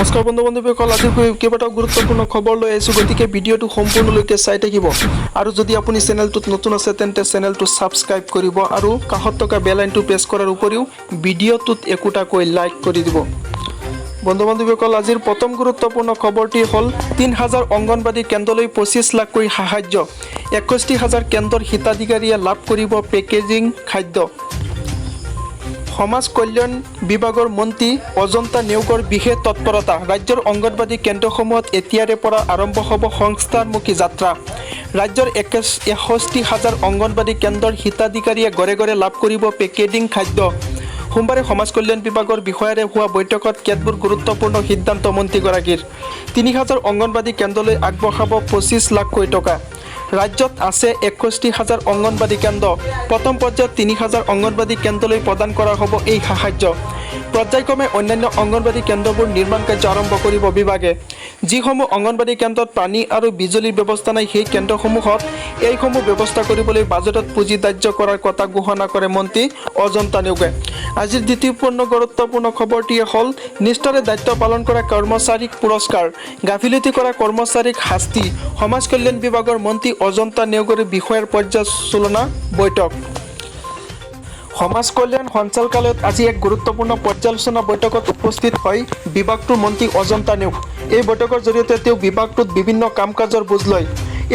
নমস্কাৰ বন্ধু বান্ধৱীসকল, আজি কেইবাটাও গুৰুত্বপূৰ্ণ খবৰ লৈ আহিছোঁ। গতিকে ভিডিঅ'টো সম্পূৰ্ণলৈকে চাই থাকিব আৰু যদি আপুনি চেনেলটোত নতুন আছে, তেন্তে চেনেলটো ছাবস্ক্ৰাইব কৰিব আৰু কাষত থকা বেল আইকনটো প্ৰেছ কৰাৰ উপৰিও ভিডিঅ'টোত একোটাকৈ লাইক কৰি দিব। বন্ধু বান্ধৱীসকল, আজিৰ প্ৰথম গুৰুত্বপূৰ্ণ খবৰটি হ'ল 3000 অংগনবাড়ী কেন্দ্ৰলৈ 25 লাখকৈ সাহায্য। 61 হাজাৰ কেন্দ্ৰৰ হিতাধিকাৰীয়ে লাভ কৰিব পেকেজিং খাদ্য। সমাজ কল্যাণ বিভাগৰ মন্ত্ৰী অজন্তা নেওগৰ বিশেষ তৎপৰতা। ৰাজ্যৰ অংগনবাড়ী কেন্দ্ৰসমূহত এতিয়াৰে পৰা আৰম্ভ হ'ব সংস্কাৰমুখী যাত্ৰা। ৰাজ্যৰ 61 হাজাৰ অংগনবাড়ী কেন্দ্ৰৰ হিতাধিকাৰীয়ে ঘৰে ঘৰে লাভ কৰিব পেকেজিং খাদ্য। সোমবাৰে সমাজ কল্যাণ বিভাগৰ বিষয়াৰে হোৱা বৈঠকত কেতবোৰ গুৰুত্বপূৰ্ণ সিদ্ধান্ত মন্ত্ৰীগৰাকীৰ। 3000 অংগনবাড়ী কেন্দ্ৰলৈ আগবঢ়াব 25 লাখকৈ টকা। ৰাজ্যত আছে 61 হাজাৰ অংগনবাড়ী কেন্দ্ৰ। প্ৰথম পৰ্যায়ত 3000 অংগনবাড়ী কেন্দ্ৰলৈ প্ৰদান কৰা হ'ব এই সাহায্য। পৰ্যায়ক্ৰমে অন্যান্য অংগনবাড়ী কেন্দ্ৰবোৰ নিৰ্মাণ কাৰ্য আৰম্ভ কৰিব বিভাগে। যিসমূহ অংগনবাড়ী কেন্দ্ৰত পানী আৰু বিজুলীৰ ব্যৱস্থা নাই, সেই কেন্দ্ৰসমূহত এইসমূহ ব্যৱস্থা কৰিবলৈ বাজেটত পুঁজি ধাৰ্য কৰাৰ কথা ঘোষণা কৰে মন্ত্ৰী অজন্তা নেওগে। আজিৰ দ্বিতীয়পূৰ্ণ গুৰুত্বপূৰ্ণ খবৰটিয়ে হ'ল নিষ্ঠাৰে দায়িত্ব পালন কৰা কৰ্মচাৰীক পুৰস্কাৰ, গাফিলতি কৰা কৰ্মচাৰীক শাস্তি। সমাজ কল্যাণ বিভাগৰ মন্ত্ৰী অজন্তা নেওগৰ বিষয়াৰ পৰ্যালোচনা বৈঠক। সমাজ কল্যাণ সঞ্চালকালয়ত আজি এক গুৰুত্বপূৰ্ণ পৰ্যালোচনা বৈঠকত উপস্থিত হয় বিভাগটোৰ মন্ত্ৰী অজন্তা নেওগ। এই বৈঠকৰ জৰিয়তে তেওঁ বিভাগটোত বিভিন্ন কাম কাজৰ বুজ লয়।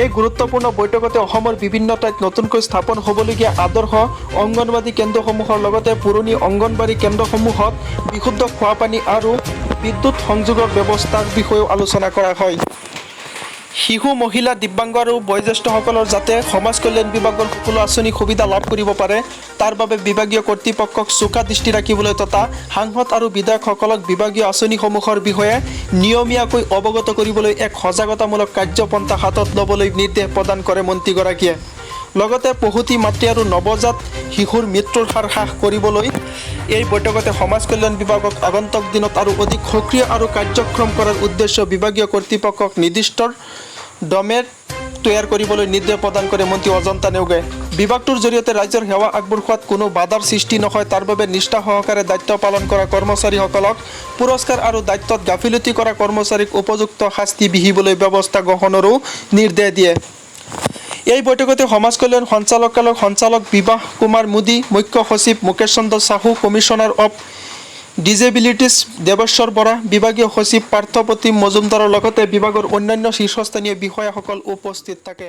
এই গুৰুত্বপূৰ্ণ বৈঠকতে অসমৰ বিভিন্ন ঠাইত নতুনকৈ স্থাপন হ'বলগীয়া আদৰ্শ অংগনবাড়ী কেন্দ্ৰসমূহৰ লগতে পুৰণি অংগনবাড়ী কেন্দ্ৰসমূহত বিশুদ্ধ খোৱাপানী আৰু বিদ্যুৎ সংযোগৰ ব্যৱস্থাৰ বিষয়েও আলোচনা কৰা হয়। শিশু, মহিলা, দিব্যাংগ আৰু বয়োজ্যেষ্ঠসকলৰ যাতে সমাজ কল্যাণ বিভাগৰ সকলো আঁচনি সুবিধা লাভ কৰিব পাৰে, তাৰ বাবে বিভাগীয় কৰ্তৃপক্ষক চোকা দৃষ্টি ৰাখিবলৈ তথা সাংসদ আৰু বিধায়কসকলক বিভাগীয় আঁচনিসমূহৰ বিষয়ে নিয়মীয়াকৈ অৱগত কৰিবলৈ এক সজাগতামূলক কাৰ্যপন্থা হাতত ল'বলৈ নিৰ্দেশ প্ৰদান কৰে মন্ত্ৰীগৰাকীয়ে। লগতে প্ৰসূতি মাতৃ আৰু নৱজাত শিশুৰ মৃত্যুৰ হাৰ হ্ৰাস কৰিবলৈ এই বৈঠকতে সমাজ কল্যাণ বিভাগক আগন্তুক দিনত আৰু অধিক সক্ৰিয় আৰু কাৰ্যক্ষম কৰাৰ উদ্দেশ্য বিভাগীয় কৰ্তৃপক্ষক নিৰ্দিষ্ট ডমেট তৈয়াৰ কৰিবলৈ নিৰ্দেশ প্ৰদান কৰে মন্ত্ৰী অজন্তা নেওগে। বিভাগটোৰ জৰিয়তে ৰাজ্যৰ সেৱা আগবঢ়োৱাত কোনো বাধাৰ সৃষ্টি নহয়, তাৰ বাবে নিষ্ঠা সহকাৰে দায়িত্ব পালন কৰা কৰ্মচাৰীসকলক পুৰস্কাৰ আৰু দায়িত্বত গাফিলতি কৰা কৰ্মচাৰীক উপযুক্ত শাস্তি বিহিবলৈ ব্যৱস্থা গ্ৰহণৰো নিৰ্দেশ দিয়ে। এই বৈঠকতে সমাজ কল্যাণ সঞ্চালকালয়ৰ সঞ্চালক বিবাহ কুমাৰ মোদী, মুখ্য সচিব Mukesh Chandra Sahu, commissioner of disabilities Deveswar Bora, বিভাগীয় সচিব পাৰ্থপ্ৰতিম মজুমদাৰৰ লগতে বিভাগৰ অন্যান্য শীৰ্ষস্থানীয় বিষয়াসকল উপস্থিত থাকে।